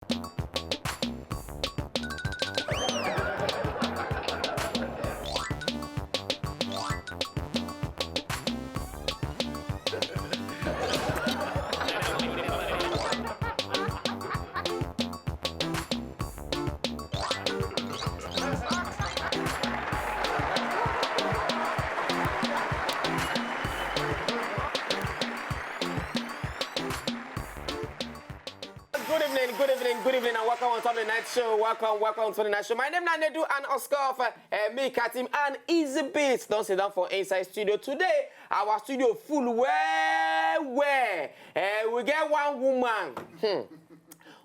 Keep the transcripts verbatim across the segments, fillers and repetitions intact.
Good evening, good evening, good evening, and welcome on Top of the Night Show. Welcome, welcome to the night show. My name is Nedu and Oscar of uh, uh, me, Katim, and Easy Beats. Don't sit down for inside studio today. Our studio full well, well. Uh, we get one woman. Hmm.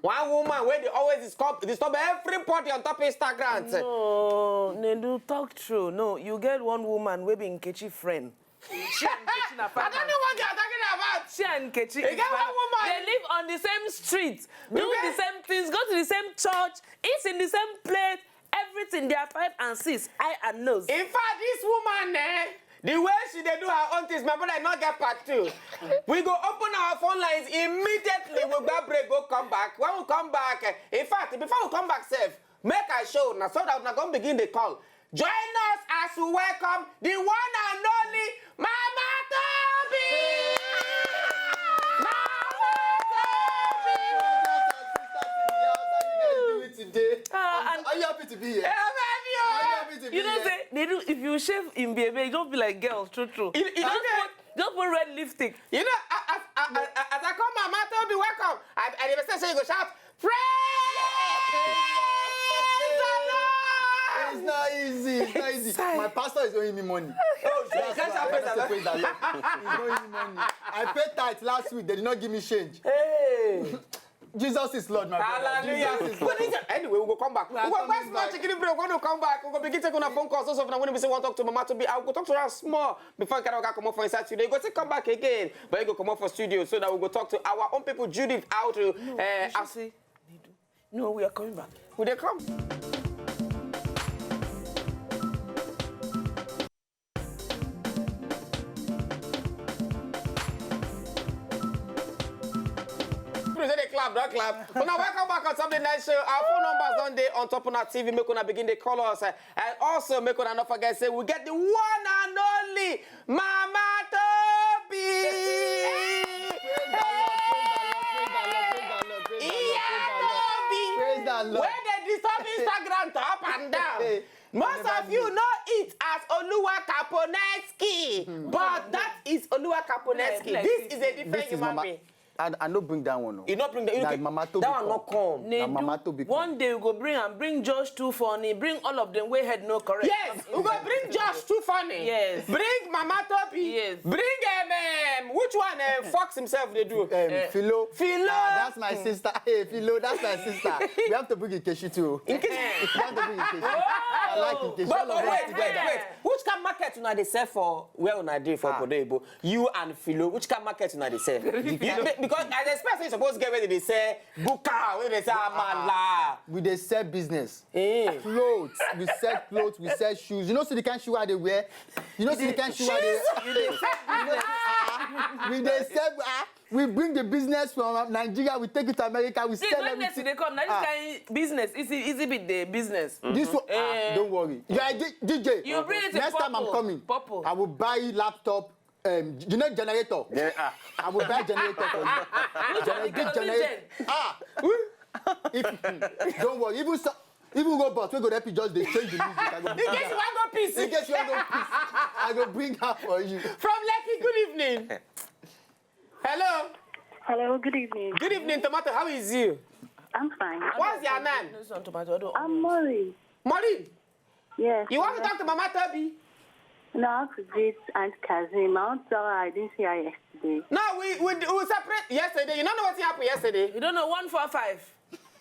One woman where they always disturb, disturb everybody on top of Instagram. No, Nedu, talk true. No, you get one woman wey be Nkechi friend. She and Nkechi na I don't know what you're talking about. She and Nkechi. You get one woman. They live on the same street, do the same things, go to the same church, eat in the same plate, everything. They are five and six, eye and nose. In fact, this woman, eh, the way she dey do her own things, my brother not get part two. We go open our phone lines immediately. We go break, go come back. When we come back, eh, in fact, before we come back, sef, make I show now so that we gonna begin the call. Join us as we welcome the one and only Mama Tobi! Mama Tobi! Today. Uh, and are you happy to be here? I'm happy. Are you happy to be you know, here? Say, they do, if you shave in baby, you don't be like girls, true, true. You, you don't put, don't put red lipstick. You know, as, as, as, as I come, Mama Tobi, welcome. I, I never say, say you go shout, Praise the Lord! It's not easy. It's not easy. My pastor is owing me money. Oh, you can't shout praise the Lord. Praise the Lord. He's owing me money. I paid tithe last week. They did not give me change. Hey. Jesus is Lord, my brother. Hallelujah. Jesus is Lord. Anyway, we go come back. We go buy small chicken break. We go come back. We go begin taking our phone calls. So, so now when we say we talk to Mama Tobi, I will go talk to her small before I can come up for inside today. We go still come back again, but you go come up for studio so that we go talk to our own people, Judith, how to. No, uh, you should say, no, we are coming back. Will they come? People say they clap, don't clap. But now welcome back on Something Nice Show. Our phone numbers on there on top of our T V. Make una begin to call us. Uh, and also make una not forget say we get the one and only Mama Tobi. Praise the Lord, praise the Lord, praise the Lord, praise the Lord, praise the Lord, praise the Lord, praise the Lord. Praise the Lord. When they disturb Instagram to up and down. Most of you know it as Oluwa Kaponeski, but that is Oluwa Kaponeski. This is a different human being. I, I no bring that one. No. You not bring that. You that Mama Tobi. That one not come. That Mama Tobi. One day we go bring and bring Josh Too Funny. Bring all of them. Way head no correct. Yes, we go bring Josh Too Funny. Yes. Bring Mama Tobi. Yes. Bring um, um which one? Uh, Fox himself they do. Um, uh, Philo. Philo. Uh, that's my sister. Hey, Philo. That's my sister. We have to bring Nkechi too. Nkechi. We have to bring Nkechi. I like Nkechi. But, but wait, wait, wait. Which kind market una dey sell for where una dey for Kodebo? You and Philo, which kind market una dey sell? Because I expect say you suppose get where they dey sell buka, where they sell amala. We dey sell business. Eh. Clothes, we sell clothes, we sell shoes. You know, see the kind shoe I dey wear. You know, see the kind shoe I dey. You dey sell business. We dey sell. We bring the business from Nigeria, we take it to America, we sell everything. Please, when next they come, now this kind business, easy, easy bit the business. This one, ah, don't worry. You are D J. You bring it. Next time I'm coming, I will buy laptop. Um, you know generator. Yeah, ah. I will buy generator for you. Which one? Generator. Ah. If, don't worry. Even so, even robot, we go help you just dey change the music. I go bring. In case you want go piss. In case you want go piss, I go bring her for you. From Lekki, good evening. Hello. Hello, good evening. Good evening, Tomato. How is you? I'm fine. What's your name? I'm Maureen. Maureen? Yes. You want to talk to Mama Tobi? No, I want to greet Aunt Kazim. I want to tell her I didn't see her yesterday. No, we we we separate yesterday. You don't know what happened yesterday. You don't know one four five.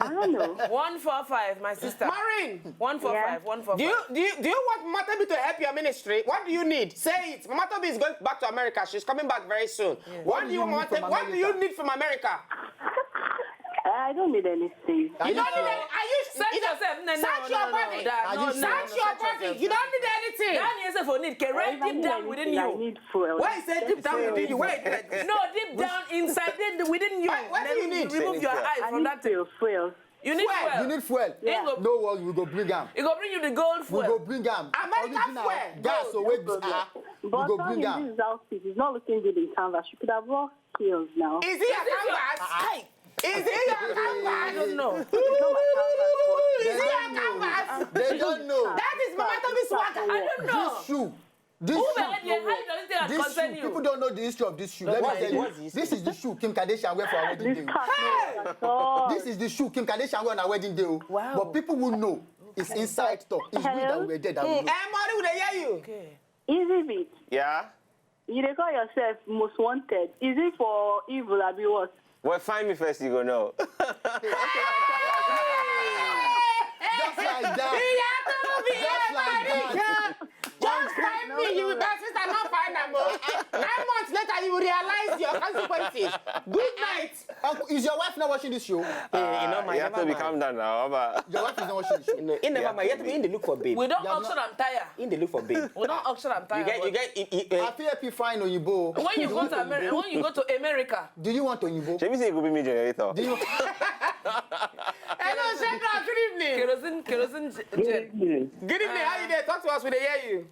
I don't know. One four five, my sister. Maureen! One four five, yeah. One four five. Do you, do, you, do you want Mama Tobi to help your ministry? What do you need? Say it. Mama Tobi is going back to America. She's coming back very soon. Yes. What, what do you want? What do you need from America? I don't need anything. You don't need any, are you Search yourself. No, no, search your body. Search your body. You don't need anything. That means for need. Right deep down within you. Why is it deep down within you? Why is it? No, deep down inside, within you. What do you need? Remove your eye from that thing. You need fuel. You need fuel. No worry, we go bring am. E go bring you the gold fuel. We go bring am. American fuel. Gas, so wait, ah, we go bring am. But this outfit is not looking good in canvas. You could have worn heels now. Is it your canvas? Is it your canvas? I don't know. It's not my canvas, but is it your canvas? They don't know. That is Mama Tobi swagger. I don't know. This shoe. This shoe. People don't know the history of this shoe. Let me tell you. This is the shoe Kim Kardashian wear for her wedding day. This is the shoe Kim Kardashian wear on her wedding day. Wow. But people will know. It's inside talk. It's we that we were there that we know. Eh, Mori, we dey hear you. Easy beat. Yeah. You dey call yourself most wanted. Is it for evil, abi what? Well, find me first, you go know. Just like that. Just like that. Just find me, you will, my sister, not find am o. Nine months later, you will realize your consequences. Good night. Uncle, is your wife not watching this show? Eh, you know, my, you have to be calm down now, Baba. Your wife is not watching the show. No, in never mind. You have to be in the look for babe. We don't auction and tire. In the look for babe. We don't auction and tire. You get, you get. I feel happy fine Oyibo. When you go to America, when you go to America. Do you want Oyibo? Shebi say you go be me generator. Do you? Hello, General. Good evening. Kerosene, kerosene. Good evening. Good evening. How you there? Talk to us. We dey hear you.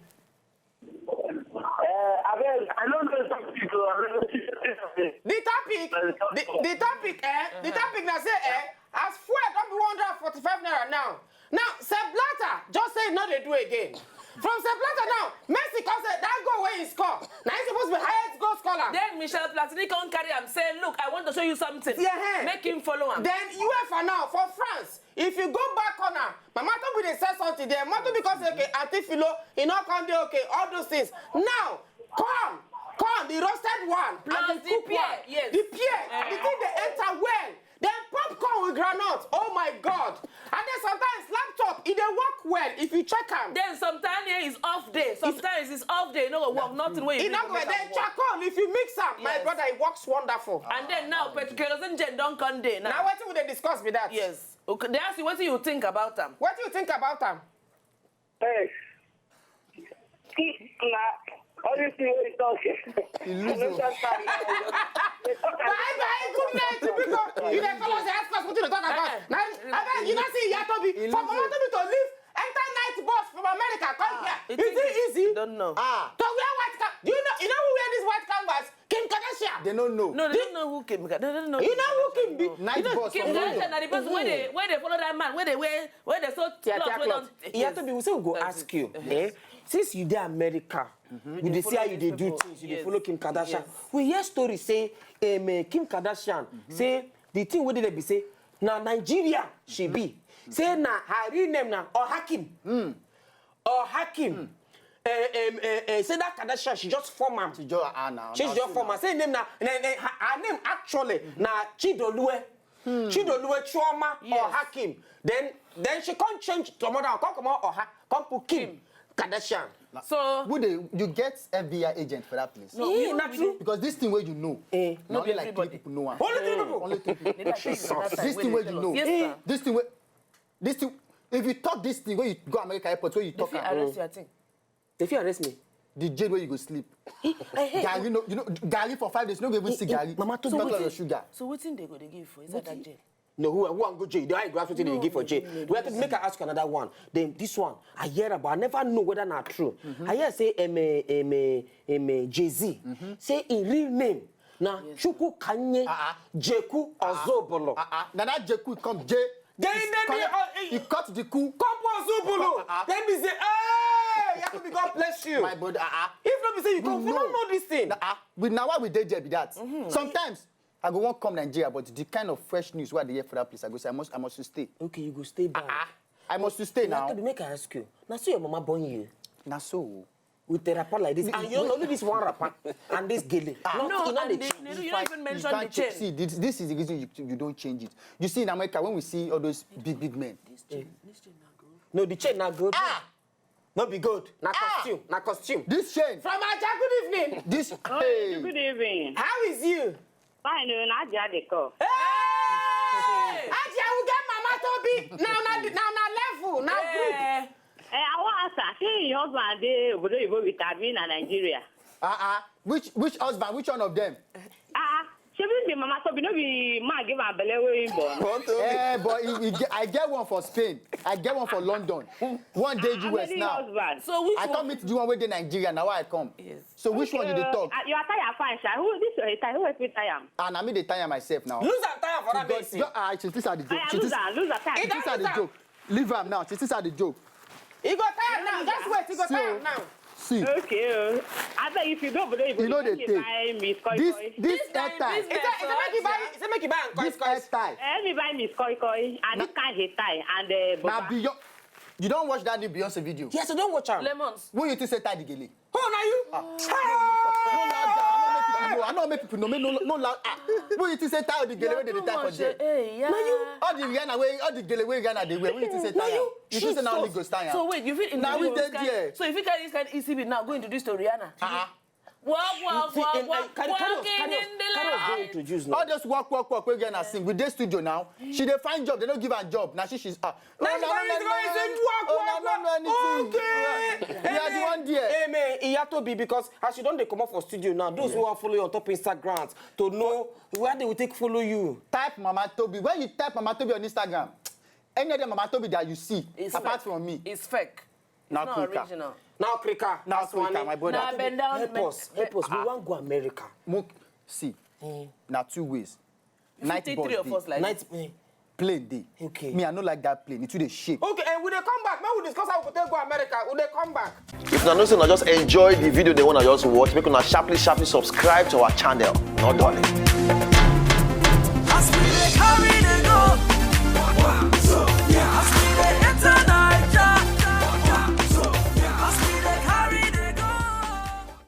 Uh, I mean, I don't know the topic, so I don't know. The topic, the, the topic, eh? The topic na say, eh? As fuel don be one hundred and forty-five naira now. Now, Sepp Blatter just say no dey do again. From Sepp Blatter now, Messi come say that goal wey he score, na he suppose be highest goal scorer. Then Michel Platini come carry am say, look, I want to show you something. Yeah, eh. Make him follow am. Then UEFA now for France, if you go back corner, Mama Tobi dey sell something there. Mama Tobi come say, okay, Aunty Philo, e no come dey okay. All those things. Now, corn, corn, the roasted one, plus and the cooked one, yes, the pear, the thing dey enter well. Then popcorn with groundnut. Oh my God! And then sometimes laptop, e dey work well if you check am. Then sometimes here is off day. Sometimes it's off day. E no go work. Nothing wey you do. E no go work. Then charcoal, if you mix am, my brother, it works wonderful. And then now, pet-, kerosene gen don come dey now. Na wetin we dey discuss be that. Yes. Okay, they ask you wetin you think about am. Wetin you think about am? Hey. Na all this thing wey you talk. You lose your. Bye bye, good night, people. You dey call us, dey ask us wetin you dey talk about. Na, abeg, you no see Iya Tobi? For Mama Tobi to leave, enter night bus from America, come here. Is it easy? Don't know. To wear white can-, do you know, you know who wear this white canvas? Kim Kardashian. They don't know. No, they don't know who Kim Kardashian. They don't know. You know who Kim be? Night boss. Kim Kardashian na the person wey dey, wey dey follow that man, wey dey wear, wey dey sew cloth, wey don. Iya Tobi, we say we go ask you, eh? Since you dey America, we dey see how you dey do things, you dey follow Kim Kardashian. We hear story say, um, eh, Kim Kardashian say the thing wey dey there be say na Nigeria she be. Say na her real name na Ohakim. Or Hakim. Eh, em, eh, eh, say that Kardashian, she just form am. She just, ah, now, she just form am. Say name na, na, na, her, her name actually na Chidolue. Chidolue Chioma or Hakim. Then, then she come change to another one. Come, come out or ha-, come put Kim Kardashian. So who dey, you get F B I agent for that place? No, yeah, na true. Because this thing wey you know, eh, not like three people know am. Only three people. Only three people. This thing wey you know. Yes, sir. This thing wey This thing, if you talk this thing, when you go America airport, when you talk, they fit arrest you, I think. They fit arrest me. The jail where you go sleep. Gari, no, you know, gari for five days, you no go even see gari. Mama Tobi, your sugar. So wetin they go dey give for inside that jail? No, who, who wan go jail? They go ask wetin they give for jail. Well, make I ask you another one. Then this one, I hear about, I never know whether na true. I hear say, um, eh, um, eh, um, eh, Jay-Z, say him real name na Chukwu Kanye Jeku Ozobolo. Na that Jeku come, J. Then, then he cut the ku. Come for Zubulu. Then be say, hey, Yakubi, God bless you. My brother, if not be say you come, we don't know this thing. But now why we dey there be that? Sometimes I go wan come Nigeria, but the kind of fresh news wey I dey hear for that place, I go say, I must, I must stay. Okay, you go stay back. I must stay now. Yakubi, make I ask you. Na so your mama born you? Na so. With a wrapper like this, and you only this one wrapper and this gele. No, you no dey change. You no even mention the chain. See, this, this is the reason you, you don't change it. You see, in America, when we see all those big, big men, no, the chain na gold. No be gold. Na costume. Na costume. This chain. From Aja, good evening. This, hey. Good evening. How is you? Fine o, na Aja dey call. Hey! Aja, we get Mama Tobi. Now, now, Your husband dey obodo oyibo with Abi na Nigeria. Ah ah, which which husband, which one of them? Ah, shebi the mama Tobi no be man give am belle wey him born. Born to me. Eh, but he, he get, I get one for Spain, I get one for London, one dey How U S many now. Husband? So which I one? Come meet the one wey dey Nigeria, na why I come. Yes. So which one you dey talk? Uh, your attire fine, sha. Who this your attire? Who help you tie am? And I mean dey tie am myself now. Lose am tire for that person. Just, ah, she think say I dey joke. Oya, She lose think am, lose attire. she think say I dey joke. Leave am now. She think say I dey joke. E go tire now. Just wait. E go See tire o. Now. See, Okay, uh, abeg if you dey obodo oyibo, You no you dey can take. Buy me koi This koi. this This time, airtime, this He say he say make you buy. He say make you buy am. this Koi koi. Airtime. Eh, me buy me koi koi and this kind hair tie and uh, Na buba. Beyonce. You don watch that new Beyonce video? Yes, I don watch am. Lemons. Who you think say tie the gele? Oh, na you. No lag down. I no make people know. I no make people know. Make no no lag. Ah, who you think say tie the gele wey dey tie for there? Hey, yeah. All the Rihanna wey all the gele wey Rihanna dey wear. Who you think say tie am? You think say na only Lagos tie am? So wait, you fit Na we introduce dey this kind- there. So if you carry this kind E C B now, go introduce to Rihanna. Ah. Walk, walk, See, walk, and, walk, and Carol, Carol, walking Carol, in the Carol light. go introduce now. All those walk walk walk wey Rihanna sing, we dey studio now. She dey find job, they no give her job. Now she she's ah. That's why you go say walk, Oh, walk, no, no, no, walk. anything. Okay. We are the one there. Amen. Iyatobi, because as you don dey comot for studio now, those who wan follow you on top Instagram to know where they will take follow you. Type Mama Tobi. When you type Mama Tobi on Instagram, any other Mama Tobi that you see, It's apart fake. From me, It's fake. na It's not Krika. Original. Now, Krika, Na that's one. Krika, my brother. Na bend down. Help us, help us. We wan go America. Mo see, na two ways. If you Night take bus three of dey. Us like Night. Eh. Plane dey. Okay. Me, I no like that plane. It too dey shake. Okay, and we dey come back. Make we discuss how we go take go America. We dey come back. If una know say una just enjoy the video, they wanna just watch, make una sharply sharply subscribe to our channel. No darling.